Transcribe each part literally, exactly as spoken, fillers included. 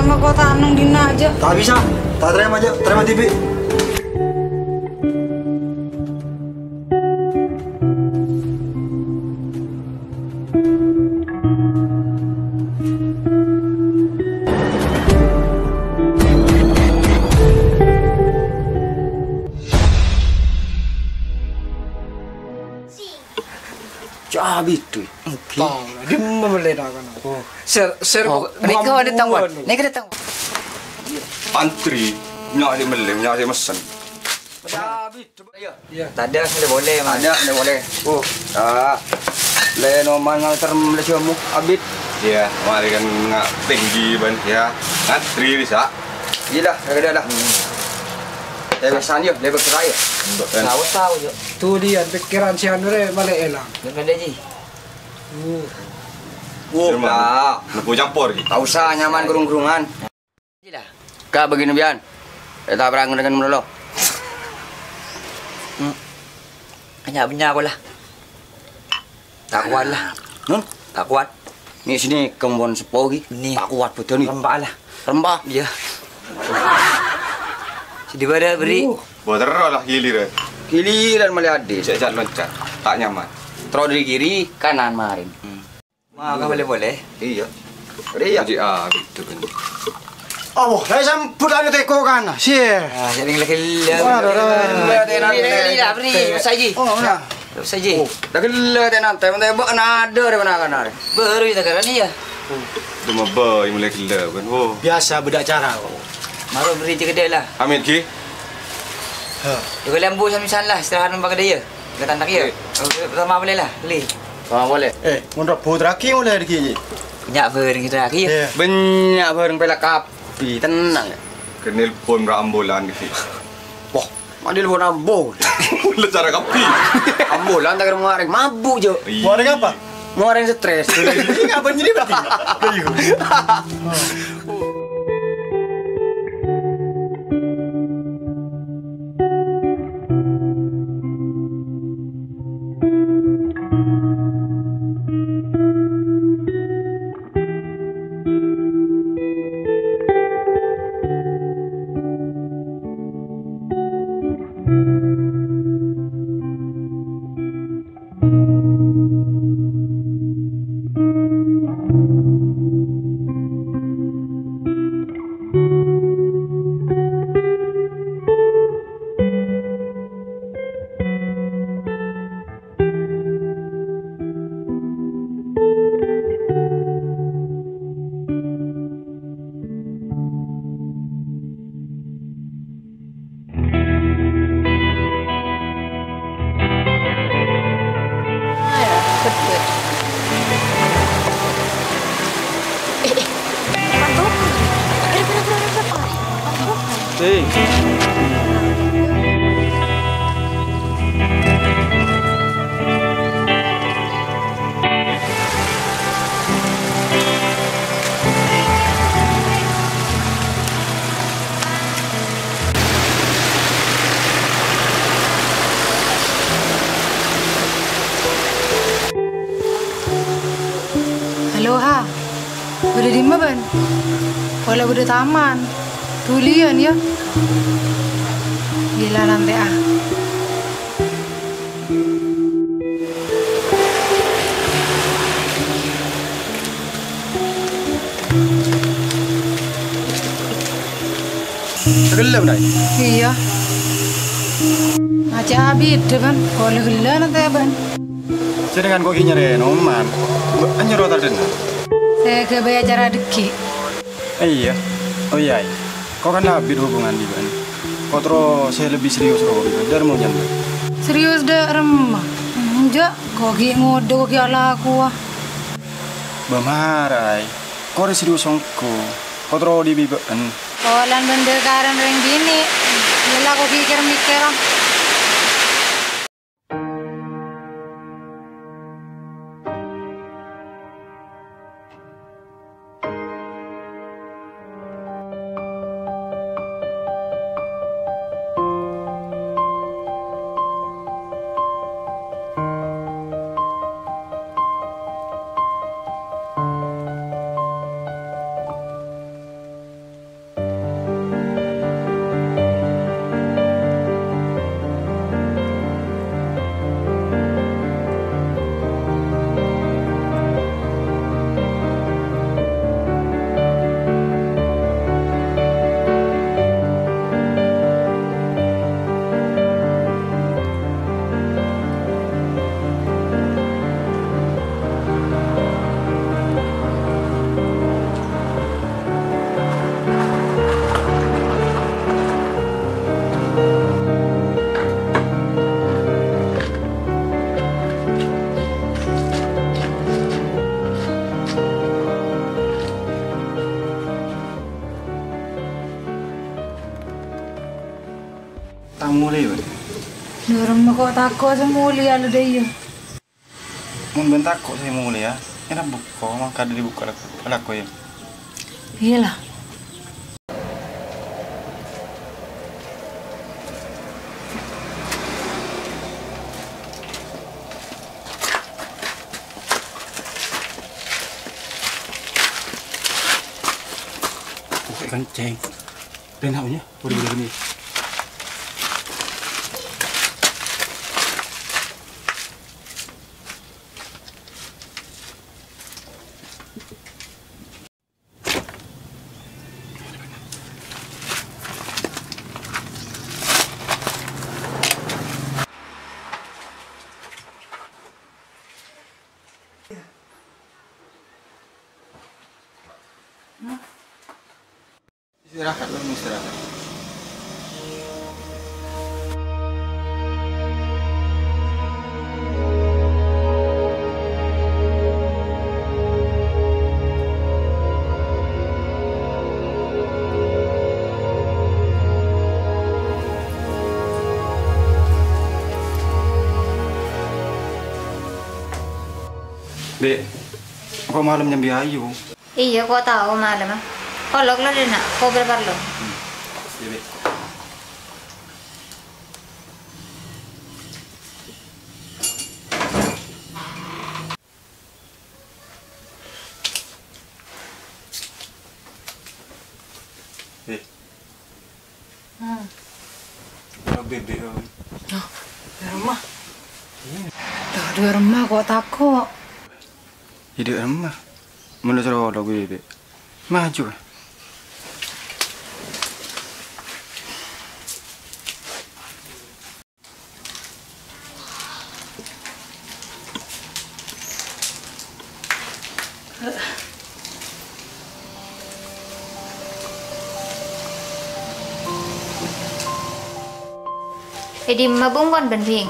Mako ta' neng dinna' jâ. Ta' bisa. Ta' tarèma jâ. Tarèma dhibi'. Cabit, tuh. Oke. Tao, dimma mellè takono. Oh. Ser, ser, oh, kok nèka ada tamuan. Nèka ada tamuan. Antri, nyari mellè, nyari mesen. Cabit. Iya. Iya. Tadâ' sè bolè, Mas. Tadâ' sè bolè. Oh, ah. Lè noman ngalter mellè jamu, abit. Iya, marè kan nga-, tinggi, Ban, ya. Ngantri bisa. Iya dah, ya udah dah. Lè pesan yo, lè pesan yo. Tahu, tahu, yo. Tuh dia pikiran si Anu rè malah elang. Bener deh, Ji. Uh. Wah, Jerman. Dah. Nepo campur, Ji. Tak usah nyaman gerung-gerungan. Ka bâgiyân bi'en. Ètabrang dengan melolo. Hmm. Nya-, nya aku lah. Tak kuat lah. Nun, tak kuat. Ni sini kembon sepo ghi. Ni. Tak kuat betul ni. Rempa lah. Rempa. Iya. Sedih pada beri. Uh. Buat terus lah giliran. Giliran malah adi. Cek loncat. Tak nyaman. Terus dari kiri kanan marin. Hmm. Maka boleh-boleh. Iya. Iya. Jadi, ah, gitu kan. Oh, saya sambut anu teko kan. Sih. Ah, jadi lagi. Waduh, waduh. Lagi, lagi, lagi, beri, Mas Haji. Oh, nah. Mas Haji. Oh, lagi lagi nanti, nanti bak nado ada mana kan ada. Baru kita kan iya. Cuma boy mulai gila kan. Oh. Biasa beda cara kok. Maru beri tiga dek lah. Amin ki. Hah. Juga lembu sami salah istirahat nampak dia. Enggak tantak ya. Oke. Pertama boleh lah, beli. Pertama boleh. Eh, mun Rebo terakhir mulai lagi, Ji. Banyak bareng terakhir. Iya. Banyak bareng pelak kapi, tenang ya. Kenil pun ambulan gitu. Wah, manggil pun ambo. Mulai cara kapi. Ambulan tak kira ngareng, mabuk, Jo. Iya. Ngareng apa? Ngareng stres. Ini apa jadi berarti? Ayo. Halo, Ha. Bâdâ dimma, Bân? Polè bâdâ taman. Duliyan, yâ. Gila, nanti, ah. Ghellâ', Bân? Iyâ. Ajâ abit, Bân. Polè ghellâ' nanti, Bân. Jenengan kok ghi' nyarè noman? Mbok nyoro tadâna. Sè ghâbây acara dâgghi'. Iyâ. Oh, iyâ, iyâ. Kok kan abit hubungan bi' bâ'na. Kok terro sè lebbi serius rowa bi' bâ'na. Dâ'remma nyambi. Serius dâ'remma? Enjâ', kok ghi' ngodâ, kok ghi' alakowa. Bâ mara, ai. Kok rè serius ongghu. Kok terro odi' bi' bâ'na. Polana bândhâ karèn rèng binè'. Iyâ la, kok ghi' kèr-mèkkèra. Dâremma ko' tako' sè molèya la, Dâ', iyâ. Mon bâ'na tako' sè molèya, ènga' bukko', mangkat dâri bukko' lako, lako, yâ. Iyâ, la. Kenceng. Rena punya, udah, udah, udah. Istirahat, lu istirahat. Dek, kok malem nyambi ayu? Iyâ, ko' tao malemma. Kolok lo dâ' enna', ko' bârâmma lo. Hmm. Iyâ, Dek. Eh. Hmm. Lo bebek, Om. Loh, dâ' remma. Iyâ. Loh, dâ' remma ko' tako'. Iyâ, dâ' remma. Mon lo soro lo bebek. Maju. È dimma bungkona bâ'na, Bhing?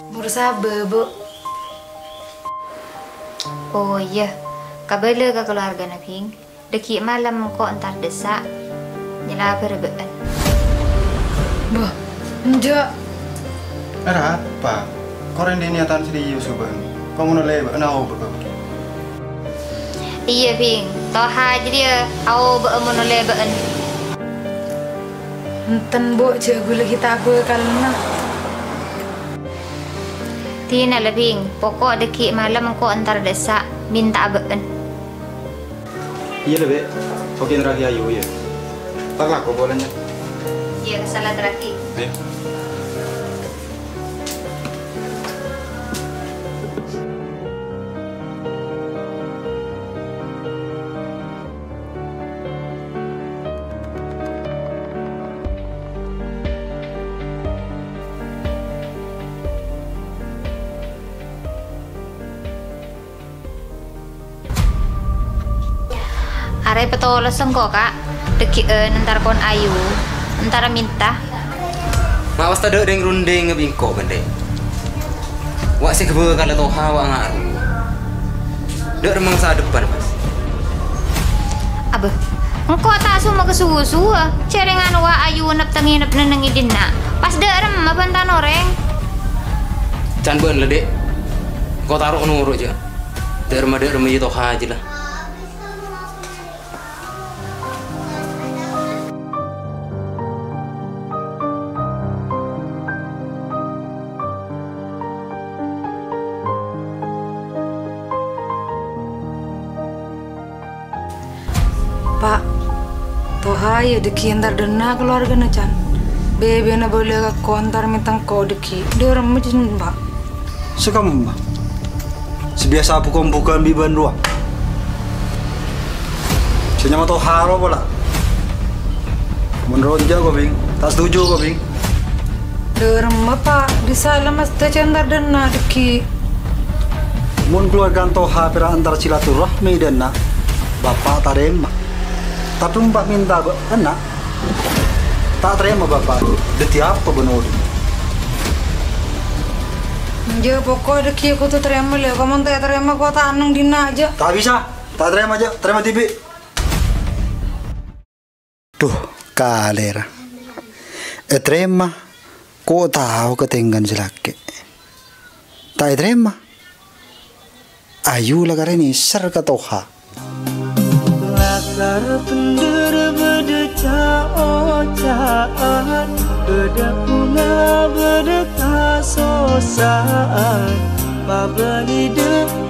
Buru sabâ, Bu. Oh, iyâ. Kabâlâ ka kalowargana, Bhing. Dâgghi' malem engko' entar dâssa' nyalabârâ bâ'na. Bâh, enjâ'. Arapa? Ko' rèng dâ' niatan serius bâ'na. Ko' mon ollè bâ'na aobâ'â. Iyâ, Bhing. Toha jârèya aobâ'â mon ollè bâ'na. Enten, Bu, jâ' ghulâ ghi' ta' bâkalla. Dina la, Bhing. Poko' dâgghi' malem engko' entar dâssa' mènta'a bâ'na. Iyâ, la, Bè'. Oke, nerraghi ayu, yâ. Pas lako polana. Iyâ, salantarraghi. Iyâ. Arè pètoloseng ko', Ka'. Dâgghi'ân entar kon ayu, entar mènta. Ma' pas tadâ' rèng-rundhing bi' engko', Bhende. Wa' sè ghâbây kala toha wa' nga' arowa. Dâ' remmang sa depan, Mas. Abâ, engko' ta' soma kasusuwâ. Jhârèngan wa' ayu nep-tengngep neng è dinna'. Pas dâ' remma bân tanorèng. Can bân la, Dek. Engko' taro' noro' jâ. Dâ' remma, dâ' remma jâ toha jâ la. Pa', toha yâ dâgghi' entar dânna' kalowargana, Can. Bebena bâlâ ka kontar mènta engko' dâgghi'. Dâ' remma jân, Pa'. Sakamma. Sè biyasa bukon-bukon bi' bân rowa. Sè nyama toha rowa pola. Mon ronja' ko', Bing. Ta' setuju ko', Bing. Dâ' remma, Pa', bisa la mastè entar dânna' dâgghi'. Mon kalowargana toha pèra' entar silaturahmi dânna', Bapa' tarèma. Tapè mon Pa' mènta bâ'na, ta' tarèma Bapa'. Dâddhi apa bân odhi'? Enjâ', poko' dâgghi' kodhu tarèma, lè. Ko' mon ta' tarèma, ko' ta' neng dhinna' jâ. Ta' bisa. Ta' tarèma jâ. Tarèma dhibi'. Dhu, kalèra. Ètarèma, Ko' tao katèngghâna sè lakè'. Ta' ètarèma. Ayu la karè nèser ka Toha. Lakar bhendher bâdâ ca'-oca'an, bâdâ bhunga, bâdâ kasossa'an, pabâli dâ'